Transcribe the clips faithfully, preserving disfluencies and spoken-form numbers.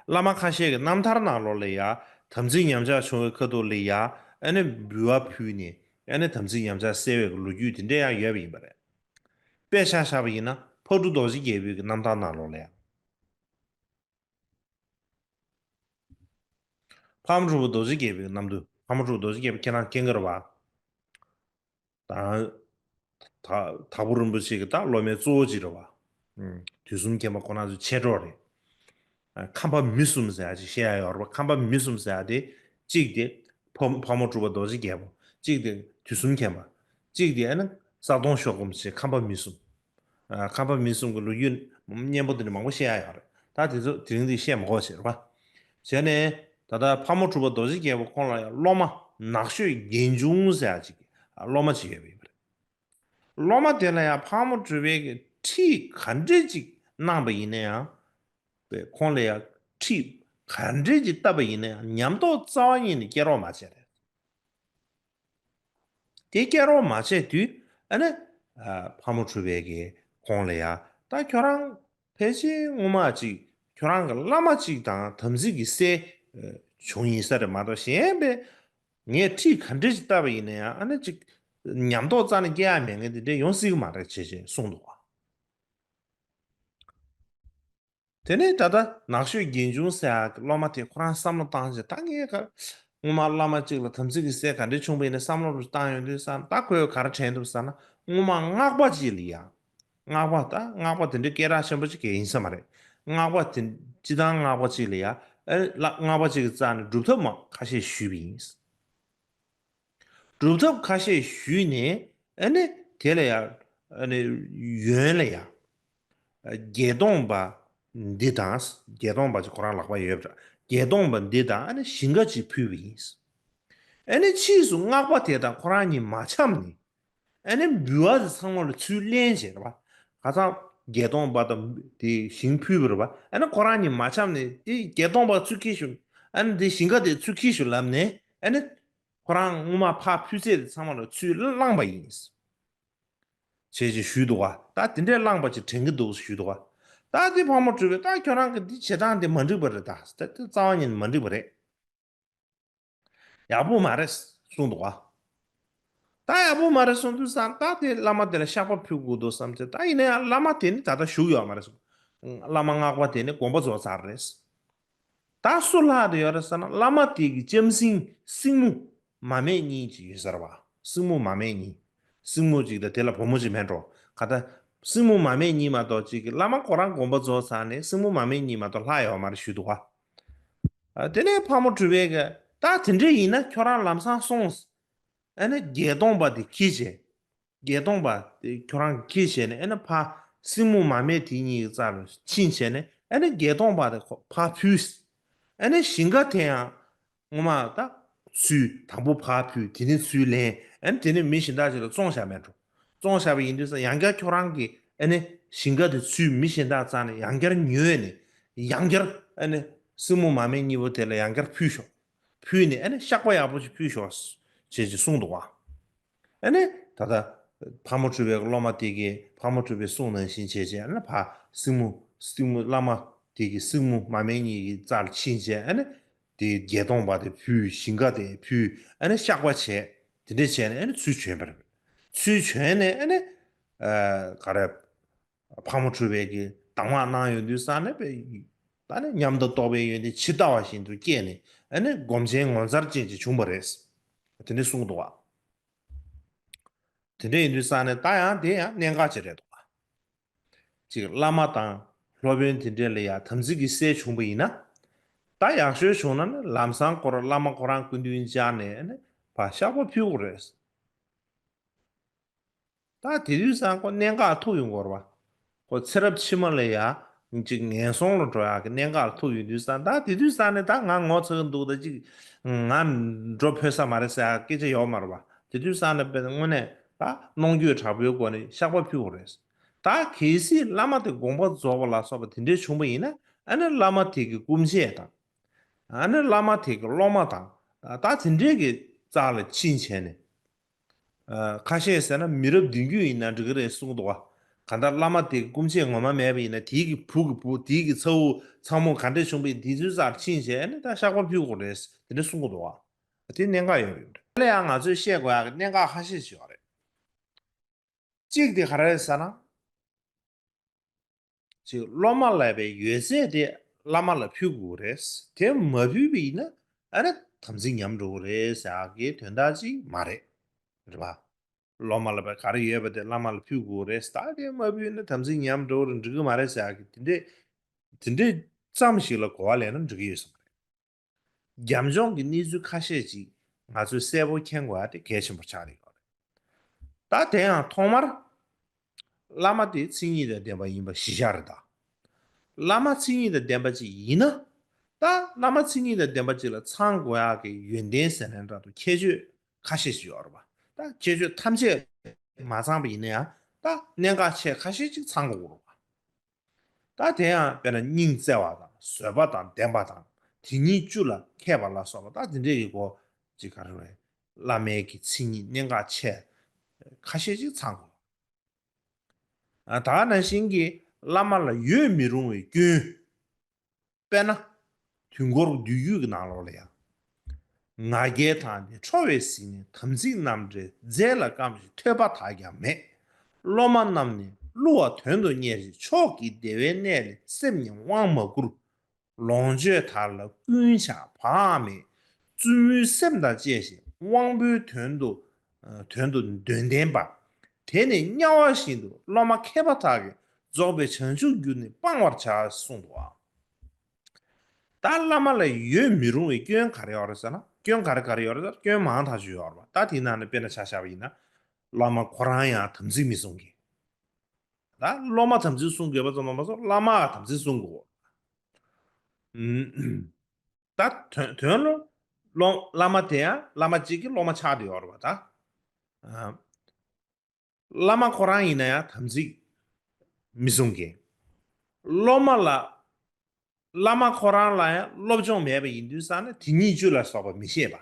བླ་མ་ཁ་ཤས་ཀྱི་རྣམ་ཐར་ནང་ལོགས་ལ་ཡ་དམ་ཚིག་ཉམས་ཆག་བྱུང་བའི་ཁ་ཐུག་ལ་ཡ་ཨ་ནི་འབུལ་བ་ཕུལ་ནས་ཨ་ནི་དམ་ཚིག་ཉམས་ཆག་སེལ་བའི་ལོ་རྒྱུས་དེ་འདྲ་ཡང་ཡོད་པ་ཡིན་པ་རེད། དཔེ་ཆ་བཞག་པ་ཡིན་ན་ཕག་གྲུ་རྡོ་རྗེ་རྒྱལ་པོའི་གི་རྣམ་ཐར་ནང་ལོགས་ལ་ཡ། ཕག་མོ་གྲུ་པ་རྡོ་རྗེ་རྒྱལ་པོའི་རྣམ་ཐར། ཕག་མོ་གྲུ་པ་རྡོ་རྗེ་རྒྱལ་པོ་ཁྱེད་རང་མཁྱེན་གྱི་རེད་བ། ད་རང་ད་དྭགས་པོ་རིན་པོ་ཆེ་གི་ད་སློབ་མའི་གཙོ་བོ་ཅིག་རེད་བ། ཨུམ། དུས་གསུམ་མཁྱེན་པ་ཁོ་རང་ཚོའི་མཆེད་གྲོགས་རེད། ཨ། ཁམས་པ་མི་གསུམ་ཟེར་ཡ་ཅིག་བཤད་ཡ་ཡོད་རེད་བ། ཁམས་པ་མི་གསུམ་ཟེར་ཡ་དེ་གཅིག་དེ་ཕག་ཕག་མོ་གྲུ་པ་རྡོ་རྗེ་རྒྱལ་པོ། གཅིག་དེ་དུས་གསུམ་མཁྱེན་པ། གཅིག་དེ་ཨ་ནི་ས་སྟོང་ཤོ་སྒོམ་ཞེས་ཁམས་པ་མི་གསུམ། ཨ། ཁམས་པ་མི་གསུམ་གྱི་ལོ་རྒྱུས་སྙན་པོ་དེ་འདྲ་མང་པོ་བཤད་ཡ་ཡོད་རེད། ད་དེ་ཚོ་དེ་རིང་འདི་བཤད་མ་དགོས་ཟེར་བ། བྱས་ནས་ད་ལྟ་ཕག་མོ་གྲུ་པ་རྡོ་རྗེ་རྒྱལ་པོ་ཁོང་ལ་ཡང་སློབ་མ་ནགས་ཤོད་རྒན་ཆུང་ཟེར་ཡ་ཅིག་སློབ་མ་ཅིག་ཡོད་པ་ཡིན་པ་རེད། སློབ་མ་དེ་ལ་ཡང་ཕག་མོ་གྲུ་པས་ཀྱི་ཁྲིད་ག་འདྲས་ཅིག་གནང་པ་ཡིན་ན་ཡང་། པས་ཁོང་ལ་ཡང་ཁྲིད་ག་འདྲས་ཅིག་བཏབ་པ་ཡིན་ན་ཡང་ཉམས་རྟོགས་རྩ་བ་ཉིད་ནས་སྐྱེ་རོགས་མ་བྱས་རེད། དེ་སྐྱེ་རོགས་མ་བྱས་དུས་ཨ་ནི། ཨ། ཕག་མོ་གྲུ་པས་ཀྱི་ཁོང་ལ་ཡང་ད་ཁྱོད་རང་ཕལ་ཆེར་སྔོན་མ་ཅིག་ཁྱོད་རང་གི་བླ་མ་ཅིག་དང་དམ་ཚིག་གི་སེལ་བྱུང་ཡིན་ས་རེད་མ་གཏོགས་གཞན་པའི་ངས་ཁྲིད་ག་འདྲས་ཅིག་བཏབ་པ་ཡིན་ན་ཡང་ཨ་ནི་ཅིག་ཉམས་རྟོགས་རྩ་ནས་སྐྱེ་ཡ་མེད་མཁན་དེ་འདྲས་ཡོང་སྲིད་ཀྱི་མ་རེད་ཅེས་ཅེས་གསུངས་འདུག་བ། དེ་ནས་ད་ལྟ་ནགས་ཤོད་རྒན་ཆུང་ཟེར་ཡག་གི་སློབ་མ་དེ་ཁོ་རང་བསམ་བློ་བཏང་བྱས་ད་ངས་ག་སྔོན་མ་བླ་མ་གཅིག་ལ་དམ་ཚིག་གི་སེལ་ག་འདྲས་བྱུང་པ་ཡིན་ན་བསམ་བློ་རུ་བཏང་ཡོང་དུས་ས་ད་ཁོས་ག་རེ་དྲན་འདུག་ཟེར་ན་སྔོན་མ་སྔགས་པ་གཅིག་ལ་ཡ། སྔགས་པ་ད་སྔགས་པ་དེ་འདྲའི་སྐད་གྲགས་ཆེན་པོ་ཅིག་གས་ཡིན་ས་མ་རེད། སྔགས་པ་དེ་སྤྱི་བཏང་སྔགས་པ་གཅིག་ལ་ཡ་ཨེ་ལ་སྔགས་པ་གཅིག་གི་རྩ་ནས་སྒྲུབ་ཐབས་མ་ཁ་ཤས་ཞུས་པ་ཡིན། སྒྲུབ་ཐབས་ཁ་ཤས་ཞུས་ནས་ཨ་ནི་དེ་ལ་ཡང་ཨ་ནི་ཡོན་ལ་ཡང་བརྒྱད་སྟོང་པ་འདི་དང་བརྒྱད་སྟོང་པ་ཅིག་ཁོ་རང་ལག་པ་ཡོད་པ་འདྲ། བརྒྱད་སྟོང་པ་འདི་དང་ཨ་ནི་ཞིང་ཁ་ཅིག་ཕུལ་བ་ཡིན། ཨ་ནི་ཕྱིས་སུ་སྔགས་པ་དེ་དང་ཁོ་རང་གཉིས་མ་འཆམ་ནས་ཨ་ནི་འབུལ་བ་དེ་ཚང་མ་ལ་ཚུར་ལེན་བྱས་རེད་པ། ཁ་སང་བརྒྱད་སྟོང་པ་དང་དེ་ཞིང་ཕུལ་བ་རེད་པ། ཨ་ནི་ཁོ་རང་གཉིས་མ་འཆམ་ནས་དེ་བརྒྱད་སྟོང་པ་ཚུར་ཁྱེར་ཤོག་ཨ་ནི་དེ་ཞིང་ཁ་དེ་ཚུར་ཁྱེར་ཤོག་ལབ་ནས་ཨ་ནི། ཁོ་རང་སྔོན་མ་ཕར་ཕུལ་ཚད་དེ་ཚང་མ་ལ་ཚུར་བླངས་པ་ཡིན། བྱས་ཅེས་ཞུས་འདུག་ག་ད་དེ་འདྲས་བླངས་པ་ཅིག་དྲན་གྱི་འདུག་ཞུས་འདུག་ག་ད་དེ་ཕག་མོ་གྲུ་པས་ད་ཁྱོད་རང་གི་འདི་བྱེད་སྟངས་དེ་མ་འགྲིག་པ་རེད། ད་ད་དེ་རྩ་བ་ཉིད་ནས་མ་འགྲིག་པ་རེད། ཡག་པོ་མ་རེད་གསུངས་འདུག་ག་ད་ཡག་པོ་མ་རེད་གསུངས་དུས་ཙང་ད་དེ་བླ་མ་དེ་ལ་བཤགས་པ་ཕུལ་དགོས་འདུག་བསམ་ཚེ་ད་ཡིན་ན་ཡང་བླ་མ་དེ་ནི་ད་ལྟ་བཞུགས་ཡོད་མ་རེད་གསུངས། བླ་མ་སྔགས་པ་དེ་ནི་དགོངས་པ་རྫོགས་ཚར་རེད། ད་སུ་ལྷག་བསྡད་ཡོད་རེད་ཟེར་ན་བླ་མ་དེ་གི་ལྕམ་སྲིང་སྲིང་མོ་མ་སྨད་གཉིས་ཅིག་ཡོད་ཟེར་བ། སྲིང་མོ་མ་སྨད་གཉིས། སྲིང་མོ་གཅིག་དང་དེ་ལ་བུ་མོ་གཅིག་མེད་འགྲོ། ག་ད་སྲིང་མོ་མ་སྨད་གཉིས་མ་གཏོགས་གཅིག་གི་བླ་མ་ཁོ་རང་དགོངས་པ་རྫོགས་ཚར་ནས་སྲིང་མོ་མ་སྨད་གཉིས་མ་གཏོགས་ལྷག་ཡོད་མ་རེད་ཞུས་འདུག་ག་ཨ། དེ་ནས་ཕག་མོ་གྲུ་པས་ཀྱི་ད་དེ་འདྲ་ཡིན་ན་ཁྱོད་རང་ལམ་སང་སོང་། ཨ་ནི་བརྒྱད་སྟོང་པ་དེ་ཁྱེར་བྱས། བརྒྱད་སྟོང་པ་དེ་ཁྱོད་རང་གིས་ཁྱེར་བྱས་ནས་ཨ་ནི་ཕར་སྲིང་མོ་མ་སྨད་དེ་གཉིས་ཀྱི་རྩ་ལ་ཕྱིན་བྱས་ནས་ཨ་ནི་བརྒྱད་སྟོང་པ་དེ་ཁོ་ཕར་ཕུལ། ཨ་ནི་ཞིང་ཁ་དེ་ཡང་སྔོན་མ་ད་ཚུར་དང་པོ་ཕར་ཕུལ། དེ་ནས་ཚུར་ལེན། ཨ་ནི་དེ་ནས་མི་གཞན་དག་ཅིག་ལ་བཙོང་བཞག་མེད་འགྲོ། བཙོང་བཞག་པ་ཡིན་དུས་ཙང་ཡང་བསྐྱར་ཁྱོད་རང་གིས་ཨ་ནི་ཞིང་ཁ་དེ་ཚུར་མི་གཞན་དག་རྩ་ནས་ཡང་བསྐྱར་ཉོས་ནས་ཡང་བསྐྱར་ཨ་ནི་སྲིང་མོ་མ་སྨད་གཉིས་པོ་དེ་ལ་ཡང་བསྐྱར་ཕུལ་ཤོག་ཕུལ་ནས་ཨ་ནི་བཤགས་པ་ཡག་པོ་ཞིག་ཕུལ་ཤོག་ཅེས་ཅིག་གསུངས་འདུག་བ། ཨ་ནི་ད་ལྟ་ཕག་མོ་གྲུ་པའི་སློབ་མ་དེ་གིས་ཕག་མོ་གྲུ་པའི་གསུང་ནང་བཞིན་བྱས་བྱས་ཨ་ནི་ཕར་སྲིང་མོ་སྲིང་མོ་བླ་མ་དེ་གིས་སྲིང་མོ་མ་སྨད་གཉིས་ཀྱི་རྩ་ལ་ཕྱིན་བྱས་ཨ་ནི་དེ་བརྒྱད་སྟོང་པ་དེ་ཕུལ། ཞིང་ཁ་དེ་ཕུལ། ཨ་ནི་བཤགས་པ་བྱས། དེ་འདྲས་བྱས་ནས་ཨ་ནི་ཚུར་བྱོན་པ་རེད། ཚུར་བྱོན་ནས་ཨ་ནི་ཨ་ག་རེ། ཕག་མོ་གྲུ་པས་ཀྱི་གདམས་ངག་གནང་ཡོང་དུས་ཙང་ནས་པས། ད་ནི་ཉམས་དང་རྟོགས་པའི་ཡོན་ཏན་ཇི་ལྟ་བ་བཞིན་དུ་སྐྱེས་ནས་ཨ་ནི་སྒོམ་ཆེན་ངོ་མཚར་ཅན་ཅིག་བྱུང་བ་རེད། དེ་འདྲ་གསུངས་འདུག་བ། དེ་འདྲ་ཡིན་དུས་ཙང་ནས་ད་ཡང་དེ་ཡང་གནད་འགག་ཅིག་རེད་འདུག་བ། ཅིག་བླ་མ་དང་སློབ་དཔོན་དེ་འདྲ་ལ་ཡང་དམ་ཚིག་གི་སེལ་བྱུང་བ་ཡིན་ན། ད་ཡག་ཤོས་བྱུང་ན་ནི་ལམ་སང་ཁོ་རང་བླ་མ་ཁོ་རང་སྐུ་མདུན་བཅར་ནས་ཨ་ནི་ཕར་བཤགས་པ་ཕུལ་དགོས་རེད། ད་དེ་དུས་ཙང་ཁོ་གནད་འགག་ཐུག་ཡོང་གི་རེད་བ། ཁོ་ཚེ་རབས་ཕྱི་མ་ལ་ཡ་ཅིག་ངན་སོང་ལ་འགྲོ་ཡག་གི་གནད་འགག་ཐུག་ཡོང་དུས་ཙང་ད་དེ་དུས་ཙང་ནས་ད་ང་ངོ་ཚ་གི་འདུག་ད་ཅིག་ང་འགྲོ་ཕོད་ས་མ་རེད་ཟེར་ཡག་སྐད་ཆ་ཡོད་མ་རེད་བ། དེ་དུས་ཙང་ནས་དཔེ་དངོས་གནས་ད་གནོང་འགྱོད་དྲག་པོའི་སྒོ་ནས་བཤགས་པ་ཕུལ་དགོས་རེད། ད་གལ་སྲིད་བླ་མ་དེ་དགོངས་པ་རྫོགས་པ་ལ་སོགས་པ་དེ་འདྲས་བྱུང་བ་ཡིན་ན་ཨ་ནི་བླ་མ་དེ་གི་སྐུ་མཆེད་དང་། ཨ་ནི་བླ་མ་དེ་གི་སློབ་མ་དང་ད་དེ་འདྲས་ཀྱི་རྩ་ལ་ཕྱིན་བྱས་ནས། ཨ། ཁ་ཤས་ཟེར་ན་མི་རབས་བདུན་བརྒྱུད་ཡིན་ན་འགྲིག་གི་རེད་གསུངས་འདུག་བ། གང་ལྟར་བླ་མ་དེ་སྐུ་མཆེད་ངོ་མ་མེད་པ་ཡིན་ན། དེའི་གི་བུ་གི་བུ། དེའི་གི་ཚ་བོ་ཚ་མོ་ག་འདྲས་བྱུང་བ་ཡིན་ན། དེ་ཚོའི་རྩར་ཕྱིན་བྱས་ནས་ད་བཤགས་པ་ཕུལ་དགོས་རེད། དེ་འདྲས་གསུང་གི་འདུག་བ། དེ་གནད་འགག་ཡོད་རེད། དེ་ལ་ཡང་ང་ཚོས་བཤད་དགོས་ཡག་གི་གནད་འགག་ཁ་ཤས་ཤིག་ཡོད་རེད། གཅིག་དེ་ག་རེ་རེད་ཟེར་ན། ཅིག་སློབ་མ་ལ་བའི་ཡོད་ཚད་དེ་བླ་མ་ལ་ཕུལ་དགོས་རེད། དེ་མ་ཕུལ་བ་ཡིན་ན་ཨ་ནི་དམ་ཚིག་ཉམས་འགྲོ་གི་རེད་ཟེར་ཡག་གི་དོན་དག་ཅིག་མ་རེད། རེད་པ། སློབ་མ་ལ་བའི་ག་རེ་ཡོད་པ་དེ་བླ་མ་ལ་ཕུལ་དགོས་རེད། ད་དེ་མ་ཕུལ་ན་དམ་ཚིག་ཉམས་འགྲོ་གི་རེད། འགྲིག་གི་མ་རེད་ཟེར་ཡག་གི་དེ་འདྲས་དེ་འདྲས་ཙམ་ཞིག་ལ་གོ་བ་ལེན་ན་འགྲིག་གི་ཡོད་བསམ་གི་རེད། རྒྱབ་ལྗོངས་ཀྱི་གནས་ཚུལ་ཁ་ཤས་ཅིག་ང་ཚོས་གསལ་པོ་མཁྱེན་དགོས་ཡ་དེ་གལ་ཆེན་པོ་ཆགས་ཀྱི་ཡོད་རེད། ད་དེ་ཡང་ཐོག་མར་བླ་མ་དེ་མཚན་ཉིད་དང་ལྡན་པ་ཡིན་པ་གཞི་བཞག་རེད་ད། བླ་མ་མཚན་ཉིད་དང་ལྡན་པ་ཅིག་ཡིན་ན། ད་བླ་མ་མཚན་ཉིད་དང་ལྡན་པ་ཅིག་ལ་ཚང་དགོས་ཡག་གི་ཡོན་ཏན་ཟེར་ན་འདྲ་འདུག་ཁྱད་ཆོས་ཁ་ཤས་ཤིག་ཡོད་རེད་པ། ད་ཁྱད་ཆོས་ཐམས་ཅད་མ་ཚང་པ་ཡིན་ན་ཡང་ད་གནད་འགག་ཆེ་ཁ་ཤས་ཅིག་ཚང་དགོས་རེད་པ། ད་དེ་ཡང་དཔེར་ན་སྙིང་བརྩེ་བ་དང་བཟོད་པ་དང་ལྡན་པ་དང་དེ་ཉིད་བཅུ་ལ་མཁས་པ་ལ་སོགས་པ། ད་དེ་འདྲས་ཀྱི་སྒོ་ཅིག་ག་རེ་རེད། བླ་མའི་གི་མཚན་ཉིད་གནད་འགག་ཆེ་ཁ་ཤས་ཅིག་ཚང་དགོས། ཨ། ད་ག་ནང་བཞིན་གྱི་བླ་མ་ལ་ཡོད་མི་རུང་བའི་སྐྱོན། དཔེར་ན། དུས་འཁོར་བསྡུས་རྒྱུད་ཀྱི་ནང་ལོགས་ལ་ཡང་། ང་རྒྱལ་དང་ནི་ཁྲོ་བས་ཟིན་ནས། དམ་ཚིག་རྣམ་བྲལ་རྫས་ལ་སྐམ་ཞིང་། ཐོས་པ་དག་ཀྱང་མེད། སློབ་མ་རྣམས་ནི་བསླུ་བ་དོན་དུ་གཉེར་ཞིང་། མཆོག་གི་བདེ་བའི་གནས་ལས་སེམས་ཉིད་དབང་མ་བསྐུར། ལོངས་སྤྱོད་དག་ལ་ཀུན་ཆགས་བག་མེད། བཙུན་མོའི་སེམས་དང་བཅས་ཤིང་། དབང་པོའི་དོན་དུ་དོན་དུ་འདོད་ལྡན་པ། དེ་ནི་དམྱལ་བ་བཞིན་དུ། སློབ་མ་མཁས་པ་དག་གིས། རྫོགས་པའི་བྱང་ཆུབ་རྒྱུ་ནི་སྤང་བར་བྱ། གསུངས་འདུག་ཨ། ད་བླ་མ་ལ་ཡོད་མི་རུང་བའི་སྐྱོན་ག་རེ་ཡོད་རེད་ཟེར་ན། སྐྱོན་ག་རེ་ག་རེ་ཡོད་རེད་ཟེར་ན། སྐྱོན་མང་ཐག་ཆོད་ཡོད་རེད་པ། ད་དེའི་ནང་ནས་དཔེར་ན་ཆ་བཞག་པ་ཡིན་ན། བླ་མ་ཁོ་རང་ཡང་དམ་ཚིག་མི་སྲུང་མཁན། ད་སློབ་མ་དམ་ཚིག་སྲུང་དགོས་པ་ཙམ་མ་ཟད་བླ་མ་དམ་ཚིག་སྲུང་དགོས། ཨུམ། ད་དོན་དོན་ལ་སློབ་བླ་མ་དེ་ཡང་བླ་མ་གཅིག་གི་སློབ་མ་ཆགས་བསྡད་ཡོད་རེད་པ་ད། ཨ། བླ་མ་ཁོ་རང་ཡིན་ན་ཡང་དམ་ཚིག་མི་སྲུང་མཁན། སློབ་མ་ལ། བླ་མ་ཁོ་རང་ལ་ཡང་སློབ་སྦྱོང་མེད་པ་ཡིན་དུས་ཙང་ནས་དེ་ཉིད་བཅུ་ལ་སོགས་པ་མི་ཤེས་པ།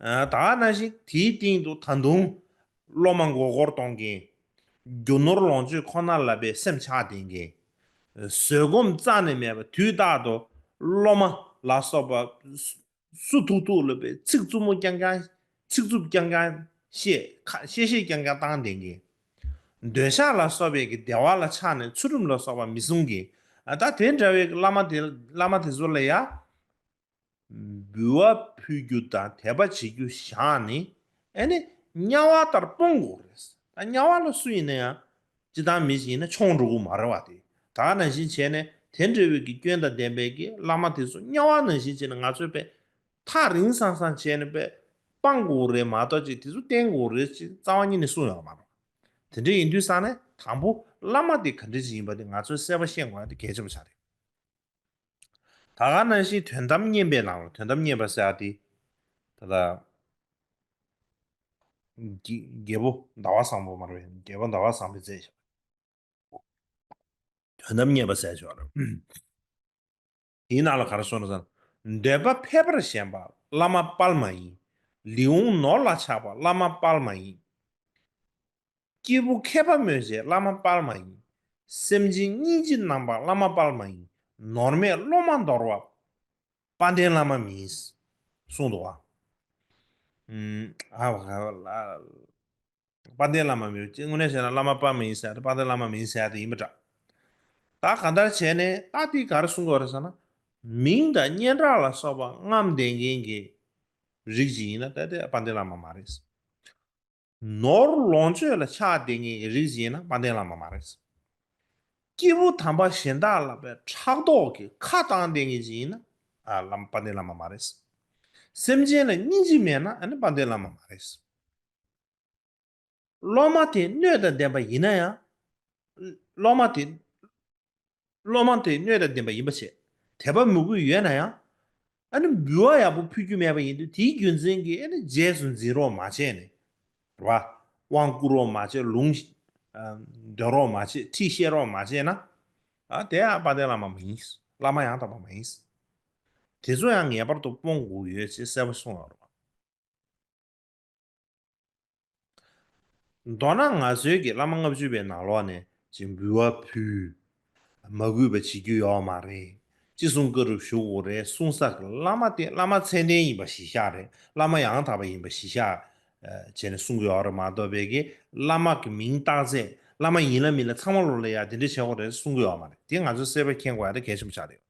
ཨ། ད་ག་ནང་བཞིན་དེའི་སྟེང་དུ་ད་དུང་སློབ་མ་མགོ་སྐོར་གཏོང་མཁན། རྒྱུ་ནོར་ལོངས་སྤྱོད་ཁོ་ན་ལ་བའི་སེམས་ཆགས་བསྡད་མཁན། བཟོད་སྒོམ་རྩ་ནས་མེད་པ། དུས་རྟག་ཏུ་སློབ་མ་ལ་སོགས་པ་སུ་ཐུག་ཐུག་ལ་བའི་ཚིག་རྩུབ་མོ་རྐྱང་རྐྱང་། ཚིག་རྩུབ་རྐྱང་རྐྱང་བཤད། ཁ་བཤད་བཤད་རྐྱང་རྐྱང་བཏང་བསྡད་མཁན། འདོད་ཆགས་ལ་སོགས་པའི་གི་བདེ་བ་ལ་ཆགས་ནས་ཚུལ་ཁྲིམས་ལ་སོགས་པ་མི་སྲུང་གི། ཨ། ད་དེ་འདྲ་བའི་བླ་མ་དེ་བླ་མ་དེ་ཚོ་ལ་ཡ། འབུལ་བ་ཕུལ་རྒྱུ་དང་དད་པ་བྱེད་རྒྱུ་བཞག་ནས། ཨ་ནི་དམྱལ་བ་ལྟར་སྤོང་དགོས་རེད། ད་དམྱལ་བ་ལ་སུ་ཡིན་ན་ཡང་། སྤྱིར་བཏང་མི་ཞིག་ཡིན་ན་མཆོང་འགྲོ་གི་མ་རེད་པ་དེ། ད་ག་ནང་བཞིན་བྱས་ནས་དེ་འདྲ་བའི་གི་སྐྱོན་དང་ལྡན་པའི་གི་བླ་མ་དེ་ཚོ་དམྱལ་བ་ནང་བཞིན་བྱས་ནས་ང་ཚོས་པས་ཐག་རིང་སང་སང་བྱས་ནས་པས་སྤང་དགོས་རེད་མ་གཏོགས་ཅིག་དེ་ཚོ་བསྟེན་དགོས་རེད་ཅེས་རྩ་བ་ཉིད་ནས་གསུངས་ཡོད་མ་རེད། དེ་འདྲ་ཡིན་དུས་ཙང་ནས་དང་པོ་བླ་མ་དེ་ག་འདྲ་ཅིག་ཡིན་པ་དེ་ང་ཚོས་གསལ་པོ་ཤེས་དགོས་ཡ་དེ་གལ་ཆེན་པོ་ཆགས་རེད། ད་ག་ནང་བཞིན་དོན་དམ་བསྙེན་པའི་ནང་ལ། དོན་དམ་བསྙེན་པ་ཟེར་ཡ་དེ། ད་ལྟ། རྒྱལ་རྒྱལ་པོ་ཟླ་བ་བཟང་པོ་མ་རེད། རྒྱལ་པོ་ཟླ་བ་བཟང་པོས་མཛད་བཞག་དོན་དམ་བསྙེན་པ་ཟེར་ཆོག་རེད། དེའི་ནང་ལ་ག་རེ་གསུངས་ན་ཟེར་ན། འདོད་པ་ཕལ་པར་ཞེན་པ་བླ་མ་དཔལ་མ་ཡིན། ལུས་འོང་ནོར་ལ་ཆགས་པ་བླ་མ་དཔལ་མ་ཡིན། སྐྱེས་བུ་མཁས་པ་སྨོད་བྱེད་བླ་མ་དཔལ་མ་ཡིན། སེམས་ཅན་སྙིང་རྗེ་རྣམ་པ་བླ་མ་དཔལ་མ་ཡིན། ནོར་མེད་སློབ་མ་འདོར་བ་དཔལ་ལྡན་བླ་མ་མིན། གསུངས་འདུག་བ། ཨུམ། ཨ། དཔལ་ལྡན་བླ་མ་མིན། དངོས་གནས་བྱས་ན་བླ་མ་དཔལ་མ་ཡིན་ཟེར་ཡ་དེ་དཔལ་ལྡན་བླ་མ་མིན་ཟེར་ཡ་དེ་ཡིན་པ་འདྲ། ད་གང་ལྟར་བྱས་ནས་ད་དེ་ག་རེ་གསུང་གི་ཡོད་རེད་ཟེར་ན། མིང་དང་སྙན་གྲགས་ལ་སོགས་པ་རྔམ་ལྡན་མཁན་གྱི་རིགས་ཅིག་ཡིན་ན་ད་དེ་དཔལ་ལྡན་བླ་མ་མ་རེད། ནོར་ལོངས་སྤྱོད་ལ་ཆགས་བསྡད་མཁན་གྱི་རིགས་ཅིག་ཡིན་ན་དཔལ་ལྡན་བླ་མ་མ་རེད། སྐྱེས་བུ་དམ་པ་གཞན་དག་ལ་པའི་ཕྲག་དོག་གི་ཁ་བཏང་བསྡད་མཁན་ཅིག་ཡིན་ན། ཨ། བླ་མ་དཔལ་ལྡན་བླ་མ་མ་རེད། སེམས་ཅན་ལ་སྙིང་རྗེ་མེད་ན་ཨ་ནི་དཔལ་ལྡན་བླ་མ་མ་རེད། སློབ་མ་དེ་སྣོད་དང་ལྡན་པ་ཡིན་ན་ཡང་། སློབ་མ་དེ། སློབ་མ་དེ་སྣོད་དང་ལྡན་པ་ཡིན་པ་བྱས། དད་པ་མོས་གུས་ཡོད་ན་ཡང་། ཨ་ནི་འབུལ་བ་ཡག་པོ་ཕུལ་རྒྱུ་མེད་པ་ཡིན་དུས་དེའི་རྒྱུ་མཚན་གྱིས་ཨ་ནི་རྗེས་སུ་འཛིན་རོགས་མ་བྱས་ནས། རེད་བ། དབང་བསྐུར་རོགས་མ་བྱས། ལུང་། ཨ། འདོན་རོགས་མ་བྱས། ཁྲིད་བཤད་རོགས་མ་བྱས་ན། ཨ། དེ་ཡང་དཔལ་ལྡན་བླ་མ་མ་ཡིན། བླ་མ་ཡང་དག་པ་མ་ཡིན། དེ་ཚོ་ཡང་ངེས་པར་དུ་སྤོང་དགོས་ཡོད་ཅེས་གསལ་པོ་གསུངས་ཡོད་རེད་བ། མདོར་ན་ང་ཚོའི་གི་བླ་མ་ལྔ་བཅུ་པའི་ནང་ལོགས་ནས་ཅིག་འབུལ་བ་ཕུལ། མ་གུས་པ་བྱེད་རྒྱུ་ཡོད་མ་རེད། ཅི་གསུང་བཀའ་སྒྲུབ་ཞུ་དགོས་རེད་གསུང་ས་གི་བླ་མ་དེ་བླ་མ་ཚད་ལྡན་ཡིན་པ་གཞི་བཞག་རེད། བླ་མ་ཡང་དག་པ་ཡིན་པ་གཞི་བཞག་ཨ་བྱས་ནས་གསུང་གི་ཡོད་རེད་མ་གཏོགས་པའི་གི་བླ་མ་གི་མིང་བཏགས་ཚད་བླ་མ་ཡིན་ལ་མིན་ལ་ཚང་མ་ལོ་ལ་ཡ་དེ་འདྲ་བྱེད་དགོས་རེད་གསུང་གི་ཡོད་མ་རེད། དེ་ང་ཚོས་གསལ་པོ་མཁྱེན་དགོས་ཡ་དེ་གལ་ཆེན་པོ་ཆགས་རེད།